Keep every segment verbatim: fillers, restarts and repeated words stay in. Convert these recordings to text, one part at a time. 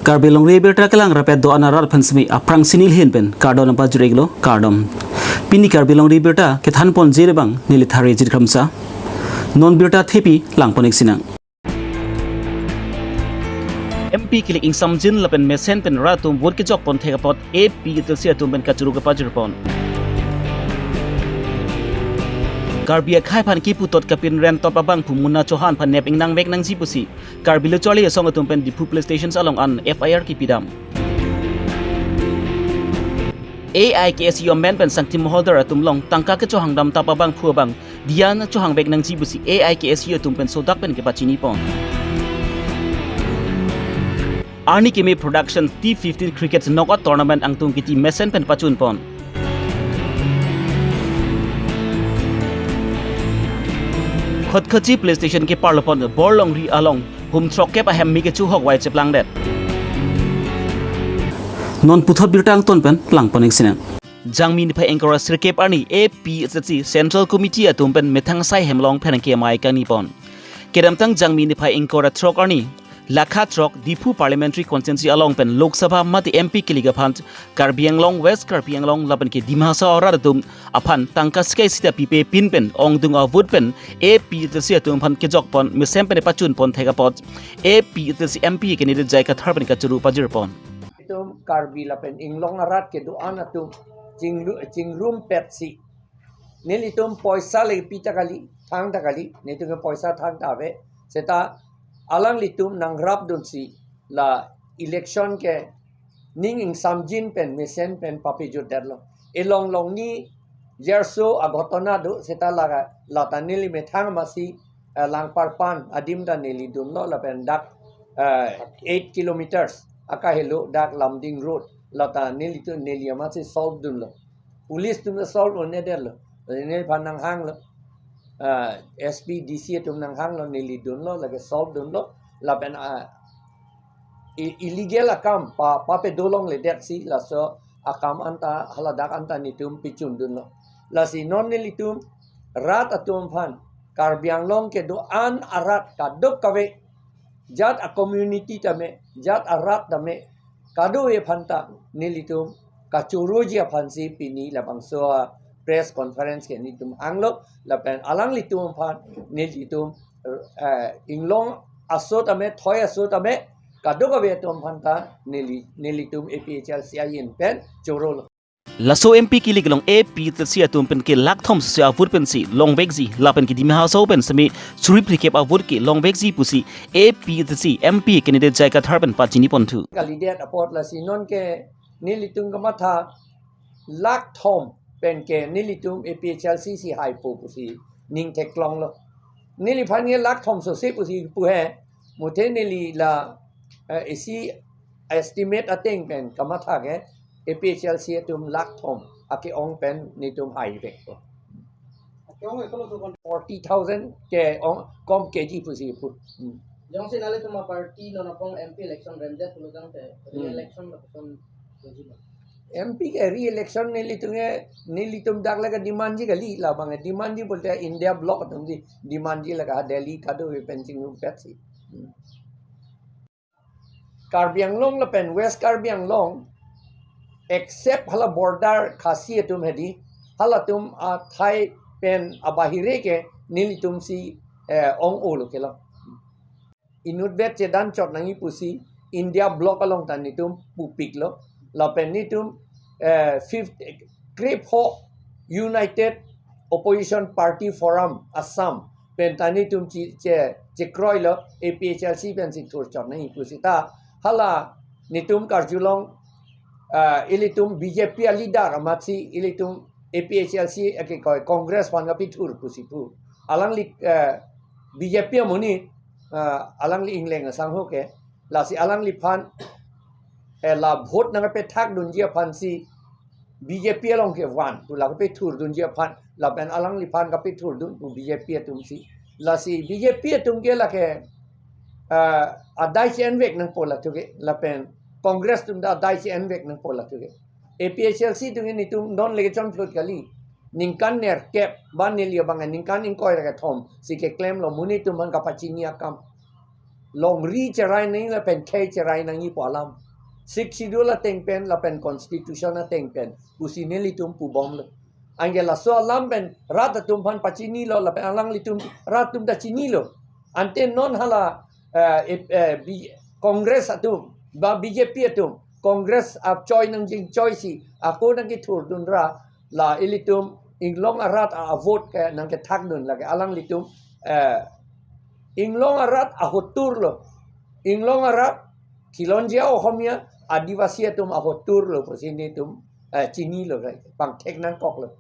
Karbi Longri Abirta kelang rapet do-an arat aphan semi aphrangsi neli ahin pen kardom nangpajir-iklo, kardom. Pini Karbi Longri Abirta kethan ponji abang neli Tharjit Kramsa. Non birta thepi lang pon-ik sinang. M P kilik ingsamjin lapen mesen pen rat atum vote kejok pon thek apot A P H L C atum pen kachoro kepajir pon. Karbi akhei aphan kipu tot kapinren tot abangphu Munna Chauhan aphan nep ingnang vek nangji pusi Karbi Lo Charli Asong atum pen Diphu police stations along an F I R kipidam. A I K S U amen pen sangti moholdar atum along tangka kechohang dam tap abangphu abang diya chohang vek nangji pusi A I K S U atum pen sodak pen kepachini pon. Arni Keme Production T fifteen Cricket Knockout Tournament angtung kiti mesen pen pachun pon. Khatkhati Police Station keparlo pon Borlongri along hum throkkep ahem mi kechohok vai cheplangdet. Non puthot birta angton pen lang pon-ik sinang. Jangmi niphai ingkoi ra sirkep arni A P H L C Central Committee atum pen methang asai hem along pherangke amei kangni pon. Kedamtang Jangmi niphai ingkoi ra throk arni, lakha throk Diphu Parliamentary Constituency along pen Lok Sabha mate M P kilik aphan Karbi Anglong, West Karbi Anglong lapen ke Dima Hasao arat atum aphan tangka sika isi ta pipe pin pen ongdung a-vote pen A P H L C atum aphan kejok pon mesen pen pachun pon thek apot A P H L C M P candidate J I Kathar pen kachoro pajir pon. Itum Karbi lapen inglong arat kedo-an atum chingru-, chingrumpetsi nelitum poisa le pi ta kali, thang ta kali, nelitum ke poisa thang ta ave, seta alanglitum nangrapdunsi la election ke ning ingsamjin pen mesen pen papejutdetlo. Elong longni jerso aghotona do, seta la, lata neli methang masi, eh, Langparpan adim ta neli dunlo lapen dak, eh, eight kilometers akahelo dak Lumding Road lata nelitum neli amasi solve dunlo. Police atum ta solve un-edetlo. Neliphan nanghanglo. Ah, S P, D C atum nanghanglo, neli dunlo, lake solve dunlo. Lapen, ah, i-, illegal akam pa, papedo longledetsi laso akam anta haladak anta nelitum pichun dunlo. Lasi non nelitum rat atum aphan, Karbi Anglong kedo-an arat kadokave, jat a-community tame, jat arat tame, kadokave aphanta nelitum kachoroji aphansi pini labangso a-press conference ke nelitum hanglo, lapen alanglitum aphan nelitum, eh, inglong aso tame, thoi aso tame, kadokave atum aphanta neli, nelitum A P H L C ahin pen chorolo. Laso M P kilik along A P H L C atum pen ke lakh thom sose a-vote pensi longvekji lapen ke Dima Hasao pen semi suri phlikep a-vote ke longvekji pusi A P H L C M P candidate J I Kathar pen pachini ponthu. Kalidet apot lasi non ke nelitum kamatha lakh thom pen ke nelitum A P H L C si haipo pusi ning theklonglo. Neliphan ke lakh thom sose pusi pu he, muthe neli la, eh, isi estimate ateng pen kamatha ke A P H L C atum lakh thom ake-ong pen nelitum haivekpo. Ake-ong eklo so kon- forty thousand ke-ong kom keji pusi pu. Hmm. Jongsi nanglitum a-party non apong M P election remdet pulo tangte, hmm, re-election lapuson doji ma? M P ke re-election nelitum ke, nelitum dak lake demandji kali, labang demandji pulote India bloc atumsi demandji lake ha Delhi kadokave pen chingrumpetsi. Hmm. Karbi Anglong lapen West Karbi Anglong, except hala border Khasi atum hedi, halatum athai pen abahire ke nelitumsi, eh, ong-olo kelo. Inutvet chedan chot nangji pusi India bloc along ta nelitum pupiklo. Lapen nelitum, eh, fifth, krepho United Opposition Party Forum Assam pen ta nelitum che, che, chekroilo, A P H L C pensi thurchot nangji pusita. Hala nelitum karjulong, ah, ilitum B J P a-leader amatsi ilitum A P H L C ake koi Congress aphan kapethur pusi pu. Alangli, eh, B J P amonit, ah, alangli ingleng asangho ke. Lasi alangliphan, eh, la vote nangkapethak dunji aphansi B J P along kevan pu la kapethur dunji aphan, lapen alangliphan kapethur dun pu B J P atumsi. Lasi B J P atum ke lake, ah, adai si envek nangpo latum ke, lapen Congress atum ta adai si envek nangpo latum ke. A P H L C atum ke nelitum non lake chonphlut kali. Ningkan nerkep, ba neli abang ningkan ingkoi ra kethom si keklemlo, monit atum aphan kapachini akam. longri cherai nangji lapen khei cherai nangji pu alam. Sixth Schedule ateng pen lapen Constitution ateng pen pusi nelitum pubomlo. Anke laso alam pen rat atum aphan pachinilo lapen alanglitum rat atum ta chinilo. Ante non hala, eh, eh, eh, B-, Congress atum, ba B J P atum, Congress apchoi nangchingchoisi, ako nangkethurdunra, la ilitum inglong arat a-vote ke nangkethakdun lake alanglitum, eh, inglong arat ahoturlo. Inglong arat khilonjia Ohomia, Adivasi atum ahoturlo pusi nelitum, eh, chinilo, pangthek nangkoklo.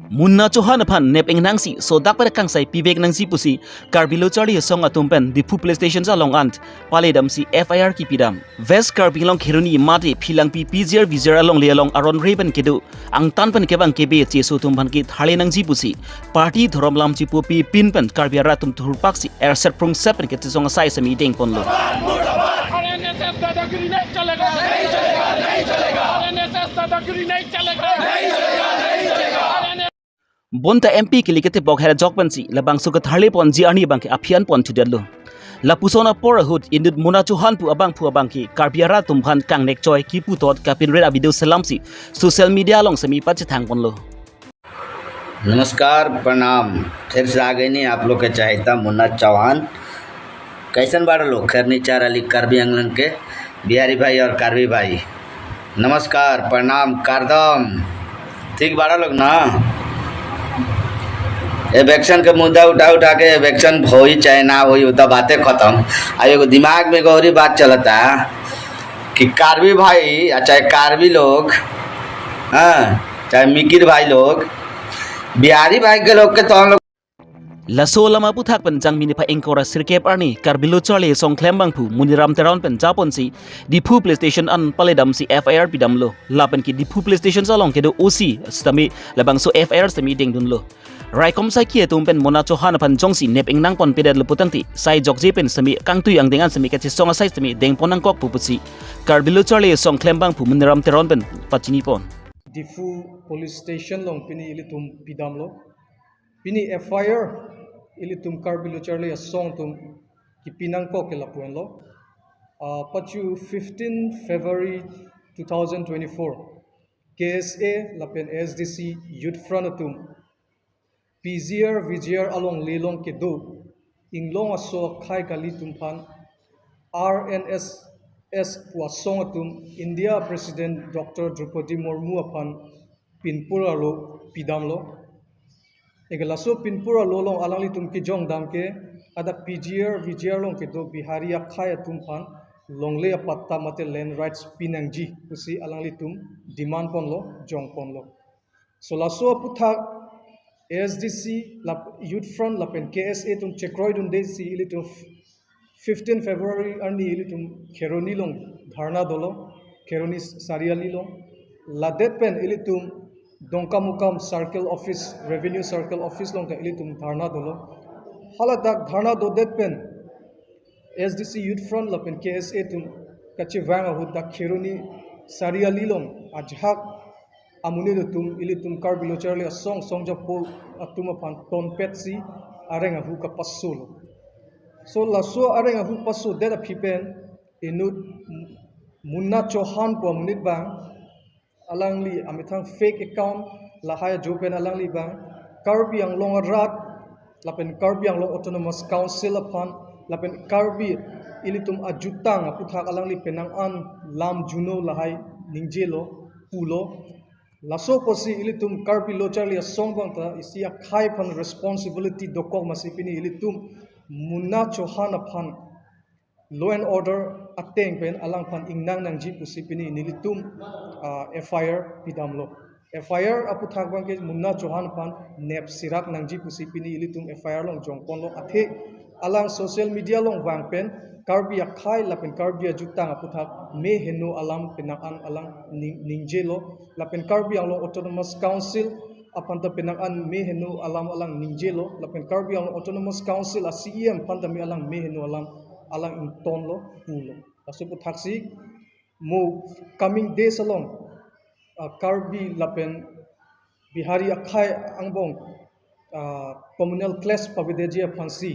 Munna Chauhan aphan nep-ingnangsi sodak pen kangsai pivek nangji pusi Karbi Lo Charli Asong atum pen Diphu Police Station along an paledamsi F I R kipidam. West Karbi Anglong Kheroni mate Philangpi P G R V G R alongle along aron re pen kedo angtan pen kevang kebe cheso atum aphan ketharle nangji pusi party dhorom lam chipupi pin pen Karbi arat atum thurpaksi erset prungsep pen kachesong asai semi dengponlo. आरएनएसएस दादागिरी नहीं चलेगा। नहीं चलेगा, नहीं चलेगा। आरएनएसएस दादागिरी नहीं चलेगा। नहीं चलेगा, नहीं चलेगा। Bonta M P kili ketebok her jok pensi labangso ketharleponji arni abangke aphi-an pon thudetlo. Lapuson apor ahut inut Munna Chauhan pu abangphu abangke Karbi arat atum aphan kangnek choi kiputot kapinret a-video selamsi social media along semi pachethangponlo. नमस्कार, प्रणाम। फिर से आ गए नहीं आप लोग के चहेता मुन्ना चौहान। कैसन बाड़ो लोग? खैर नीचा रली कार्बी आंगलोंग के बिहारी भाई और कार्बी भाई। नमस्कार, प्रणाम, करदम। ठीक बाड़ो लोग ना? इविक्शन के मुद्दा उठा उठा के इविक्शन होई चाहे ना होई, वो तो बातें खत्म। आ एगो दिमाग में गौरी बात चलता कि कार्बी भाई, आ चाहे कार्बी लोग, हाँ, चाहे मिकिर भाई लोग, बिहारी भाई के लोग के तो हम लोग Laso alam aputhak pen Jangmi niphai ingkoi ra sirkep arni Karbi Lo Charli Asong klembangphu Muniram Teron pen japonsi Diphu Police Station an paledamsi F I R pidamlo. Lapen ke Diphu Police Station along kedo O C sitame labangso F I R sitame dengdunlo. Raikom saikhi atum pen Munna Chauhan aphan jongsi nep-ingnangponpedetlo putangte sai jokje pen sitame kangtui angdeng an sitame kachesong asai sitame dengpon nangkok pu pusi Karbi Lo Charli Asong klembangphu Muniram Teron pen pachinipon. Diphu Police Station along pini ilitum pidamlo. Pini F I R ilitum Karbi Lo Charli Asong atum kipi nangkok ke lapu-anlo. Ah, pachu fifteen February two thousand twenty-four, K S A lapen A S D C Youth Front atum P G R V G R alongle along kedo inglong aso akhai kali atum aphan R N S S pu asong atum India President Doctor Droupadi Murmu aphan pinpur arlo pidamlo. Anke laso pinpur arlo along alanglitum kejongdam ke hadak P G R V G R along kedo Bihari akhai atum aphan longle apatta mate land rights pinangji pusi alanglitum demand ponlo, jongponlo. So laso aputhak A S D C lap Youth Front lapen K S A atum chekroidundesi ilitum fifteen February arni ilitum Kheroni along dharna dolo, Kheroni Sariali along. Ladet pen ilitum Dongkamukam Circle Office, Revenue Circle Office along ta ilitum dharna dolo. Haladak dharna dodet pen A S D C Youth Front lapen K S A atum kachevang ahut dak Kheroni Sariali along ajahak amonit atum ilitum Karbi Lo Charli Asong songjapo atum aphan tonpetsi areng ahu kapasolo. So laso areng ahu pasodet aphi pen inut Munna Chauhan pu amonit abang alangli amethang fake account lahai ajo pen alangli abang Karbi Anglong arat lapen Karbi Anglong Autonomous Council aphan lapen Karbi ilitum ajutang aputhak alangli penang an lam juno lahai ningjelo pulo. Laso apotsi ilitum Karbi Lo Charli Asong abang ta isi akhai aphan responsibility dokok masi pini ilitum Munna Chauhan aphan law and order ateng pen alangphan ingnang nangji pusi pini nelitum, ah, F I R pidamlo. F I R aputhak abangke Munna Chauhan aphan nep sirak nangji pusi pini ilitum F I R along jongponlo, athe alang social media along vang pen Karbi akhai lapen Karbi ajutang aputhak me heno alam penang an alang ning- ningjelo lapen Karbi Anglong Autonomous Council aphan ta penang an me heno alam alang ningjelo lapen Karbi Anglong Autonomous Council a C E M aphan ta me alang me heno alam alang ingtonlo pulo. Laso aputhaksi mo coming days along, ah, Karbi lapen Bihari akhai angbong ah, communal clash pavedetji aphansi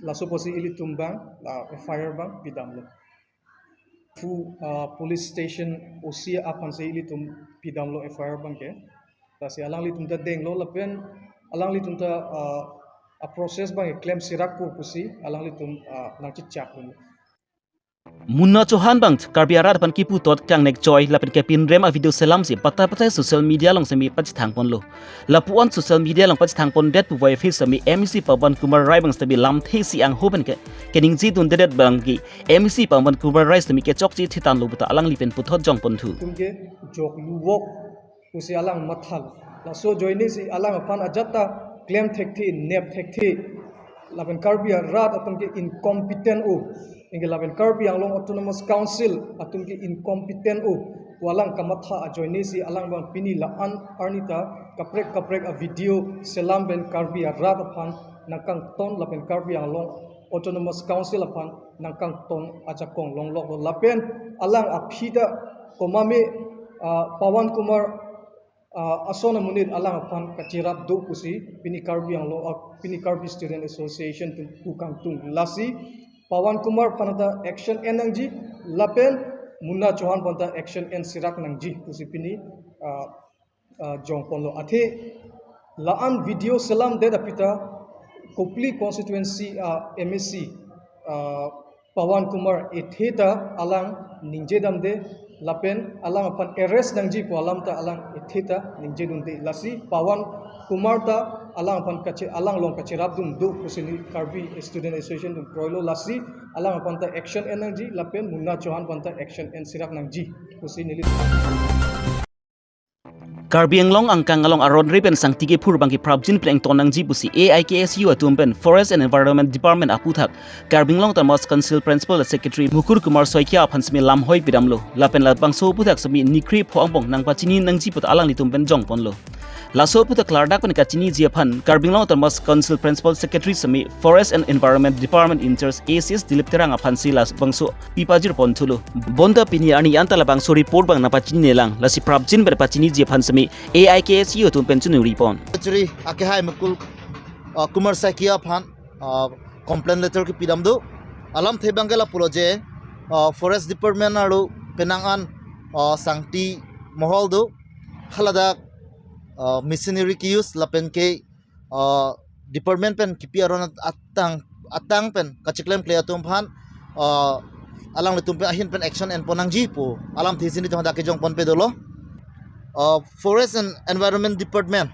laso pusi ilitum abang, ah, F I R abang pidamlo. Phu, ah, police station O C aphansi ilitum pidamlo F I R abang ke. Lasi alanglitum ta denglo lapen alanglitum ta, ah, a-process abang klem sirakpo pusi alanglitum, ah, nangchechaklo. Munna Chauhan abang Karbi arat aphan kipu tot kangnek choi lapen kepinrem a-video selamsi patta patta social media along semi pachethangponlo. Lapuan social media along pachethangpondet pu voice semi M A C Pawan Kumar Rai abang semi lamthe isi angho pen ke keningjedundedet abang ke M A C Pawan Kumar Rai semi kechokche thitanlo puta alangli pen puthot jongponthu. Atum ke jok luvok pusi alang mathalo. Laso ajoinesi alang aphan ajat ta klem thekthe, nep thekthe. Lapen Karbi arat atum ke incompetent o. Anke lapen Karbi Anglong Autonomous Council atum ke incompetent o pu alang kamatha ajoinesi alang abang pini la-an arni ta kaprek kaprek a-video selam pen Karbi arat aphan nangkangton lapen Karbi Anglong Autonomous Council aphan nangkangton ajakong longloklo. Lapen alang aphi ta komame, ah, Pawan Kumar, ah, ason amonit alang aphan kacherap do pusi pini Karbi Anglong, ah, pini Karbi Student Association atum pu kangtung. Lasi Pawan Kumar aphan ta action en nangji lapen Munna Chauhan aphan ta action en sirak nangji pusi pini, ah, ah, jongponlo. Athe la-an video selamdet aphi ta Kopili constituency, ah, M A C, ah, Pawan Kumar ethe ta alang ningjedamde lapen alang aphan arrest nangji pu alam ta alang ethe ta ningjedunde. Lasi Pawan Kumar ta alang aphan kache, alang along kacherapdun do pusi neli Karbi Student Association atum kroilo. Lasi alang aphan ta action en nangji lapen Munna Chauhan aphan ta action en sirak nangji pusi neli. Karbi Anglong angkang along aron re pen sangti kephur abang ke prapjin pen ington nangji pusi A I K S U atum pen Forest and Environment Department aputhak Karbi Anglong Autonomous Council Principal Secretary Mukur Kumar Saikia aphan semi lamhoi pidamlo. Lapen labangso aputhak semi nikrepho angbong nangpachini nangji puta alanglitum pen jongponlo. Laso aputhak klardak pen kachiniji aphan Karbi Anglong Autonomous Council Principal Secretary semi Forest and Environment Department in charge A C S Dilip Terang aphansi labangso pipajirponthulo. Bonta pini arni anta labangso report abang nangpachininelang, lasi prapjin pen pachiniji aphan semi A I K S U atum pen choningri pon. Secretary akehai Mukul, uh, Kumar Saikia aphan, uh, complaint letter kepidam do. Alamthe abang ke lapulo je, uh, Forest Department arlo penang an, uh, sangti mohol do. Haladak, uh, machinery ke-use lapen ke, uh, department pen kipi aron atang, atang pen kacheklemkle atum aphan, uh, alanglitum pen ahin pen action enpon nangji pu alamthe si nelitum hadak kejongponpe dolo. Uh, Forest and Environment Department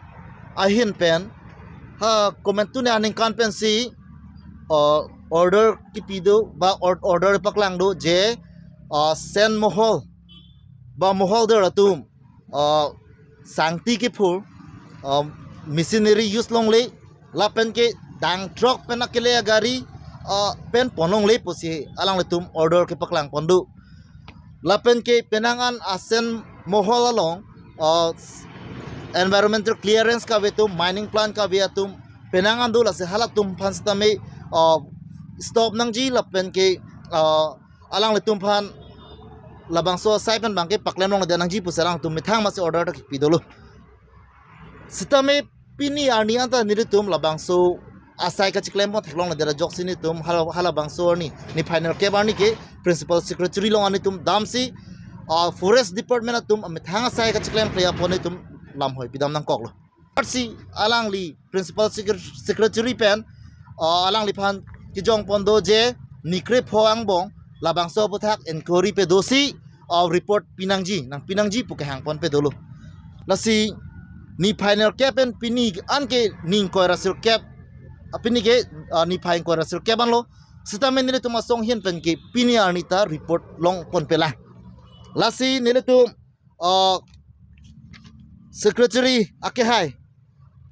ahin pen ha komantu ne aningkan pensi, uh, order kipi do ba or-, order paklang do je, uh, sen mohol ba moholder atum, uh, sangti kephur, uh, machinery use longle lapen ke dang truck pen akele agari, uh, pen pon longle pusi alanglitum order kepaklangpon do. Lapen ke penang an asen mohol along, uh, environmental clearance kave atum, mining plan kave atum penang an do, lasi halatum aphan sitame, uh, stop nangji lapen ke, uh, alanglitum aphan labangso asai pen abang ke paklem longledet nangji pusi alangtum methang masi order ta kipi dolo. Sitame pini arni anta nelitum labangso asai kacheklempo theklongledet ajoksi nelitum hala, halabangso arni, niphai nerkep arni ke Principal Secretary along nelitum damsi, ah, Forest Department atum amethang asai kacheklemkle apot nelitum lamhoi pidam nangkoklo. Arsi alangli Principal Secre-, Secretary pen, ah, alangliphan kejongpon do je nikrepho angbong labangso aputhak inquiry pedosi, ah, report pinangji, nangpinangji pu kehangponpe dolo. Lasi niphai nerkep pen pini an ke ni ingkoi ra sirkep, ah, pini ke, ah, niphai ingkoi ra sirkep anlo. Sitame nelitum asong ahin pen ke pini arni ta report longponpelang. Lasi nelitum, ah, Secretary akehai,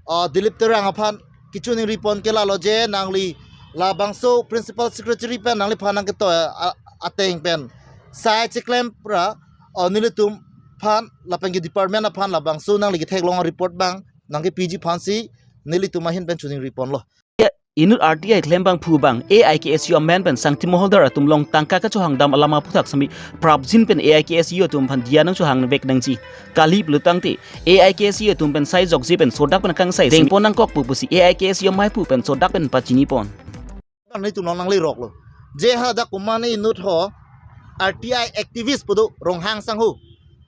ah, Dilip Terang aphan kechoningripon ke lalo je nangli labangso Principal Secretary pen nangliphan nangketoi, ah, ateng pen sai cheklem ra, ah, nelitum aphan lapen ke department aphan labangso nangli ketheklong report abang nangkepiji aphansi nelitum ahin pen choningriponlo. Inut R T I klembangphu abang A I K S U amen pen sangti moholdar atum along tangka kachohangdam alam aphuthak semi prapjin pen A I K S U atum aphan diya nangchohangvek nangji. Kali pulotangte A I K S U atum pen sai jokje pen sodak pen kangsai semi dengpon nangkokpo pusi A I K S U amei aphu pen sodak pen pachinipon. Netum along nangleroklo. Je hadak komatne inut ho R T I activist pu do Ronghang sangho.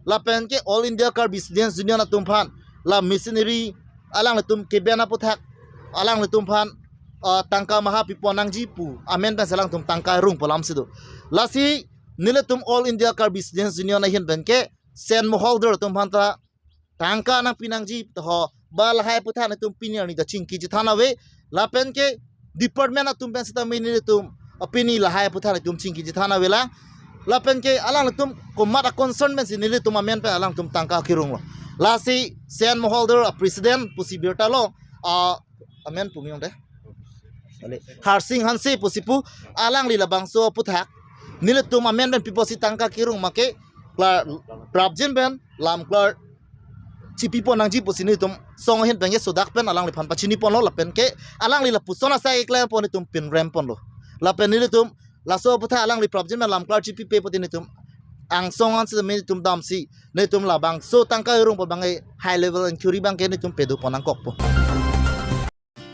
Lapen ke All India Karbi Students Union atum aphan la machinery alanglitum keben aphuthak alanglitum aphan, ah, tangka maha pipon nangji pu amen pensi alangtum tangka rungpo alamsi do. Lasi nelitum All India Karbi Students Union ahin pen ke sen moholdar atum aphan ta tangka nangpi nangji to ho ba lahai aphuthak netum pini arni ta chingki chethan ave. Lapen ke department atum pen sitame nelitum, ah, pini lahai aphuthak netum chingki chethan ave lang. Lapen ke alanglitum komat a concern pensi nelitum amen pen alangtum tangka kerunglo. Lasi sen moholdar a president pusi birta lo, ah, amen pu mi ong de. Ale, Harsing Hanse pusi pu alangli labangso aphuthak nelitum amen pen piposi tangka kerung make klar prapjin pen lam klar chipipon nangji pusi nelitum song ahin pen ke sodak pen alangliphan pachiniponlo lapen ke alangli lapuson asai keklempon netum pinremponlo. Lapen nelitum laso aphuthak alangli prapjin pen lam klar chipipe pute netum angsong an sitame netum damsi netum labangso tangka rungpo abang ke high level inquiry abang ke netum pedopon nangkokpo.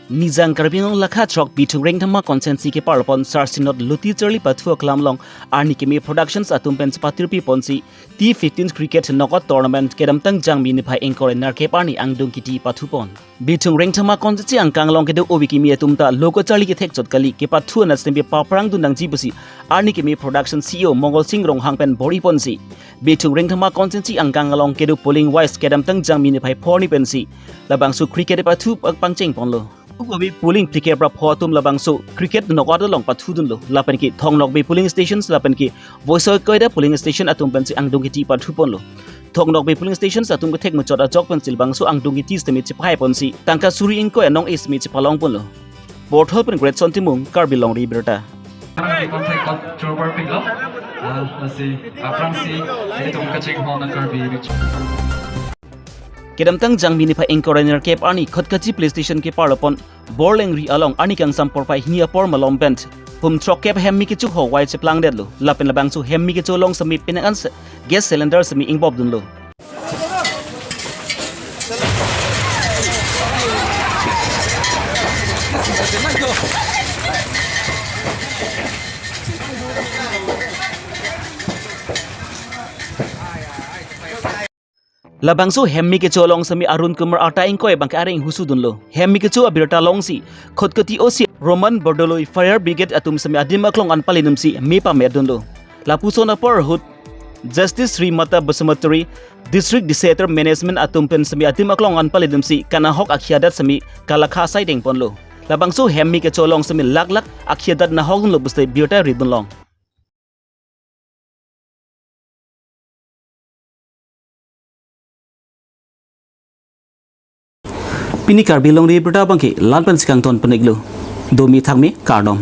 Nijang Karbi Anglong lakha throk Bithung Rengthama constituency kepar pon Sar Synod Luti Charli pathu aklam along Arni Kimi Productions atum pen patirpi ponsi T fifteen cricket knockout tournament kedamtang Jangmi niphai ingkoi ra nerkep arni angdung kiti pathupon. Bithung Rengthama constituency angkang along kedo ove kimi atum ta lo kacharli kethek chot kali, kepathu anat sitame paprang dun nangji pusi Arni Kimi Production C E O Mongol Sing Ronghang pen bor-iponsi Bithung Rengthama constituency angkang along kedo polling wise kedamtang Jangmi niphai pho arni pensi labangso cricket pathu pangchengponlo. Ukobi polling phlikep ra pho atum labangso cricket knockout along pathudunlo. Lapen ke Thong Nokbe polling stations lapen ke Voisoikoida polling station atum pensi angdung kiti pathuponlo. Thong Nokbe polling stations atum kethek muchot ajok pensi labangso angdung kiti sitame chepahaiponsi tangka suri ingkoi anong ismi chepalongponlo. Porthol pen Greatson Timung, Karbi Longri Abirta. Contact got Joe Barpik lo. Ah, lasi, ah, aphrangsi, ilitum kachinghon a Karbi Rich. Kedamtang Jangmi niphai ingkoi ra nerkep arni Khatkhati police station kepar pon Borlengri along arni kangsam porphai hini apor malom pen hum throkkep hemmi kecho ho wai cheplangdetlo. Lapen labangso hemmi kecho along sitame penang an se-, gas cylinder sitame ingbopdunlo. Labangso hemmi kecho along sitame Arun Kumar Atta ingkoi abang ke areng husudunlo. Hemmi kecho abirta alongsi Khatkhati O C Roman Bordoloi Fire Brigade atum sitame adim aklong an palinumsi me pametdunlo. Lapuson apor ahut Justice Srimata Basumatary, District Disaster Management atum pen sitame adim aklong an palinumsi kanahok akhiadat sitame kalakha asai dengponlo. Labangso hemmi kecho along sitame lak lak akhiadat nahokdunlo pusi birta ridunlong. Pini Karbi Longri Abirta abang ke la-an pensi kangton pon-iklo. Domi thakmi kardom.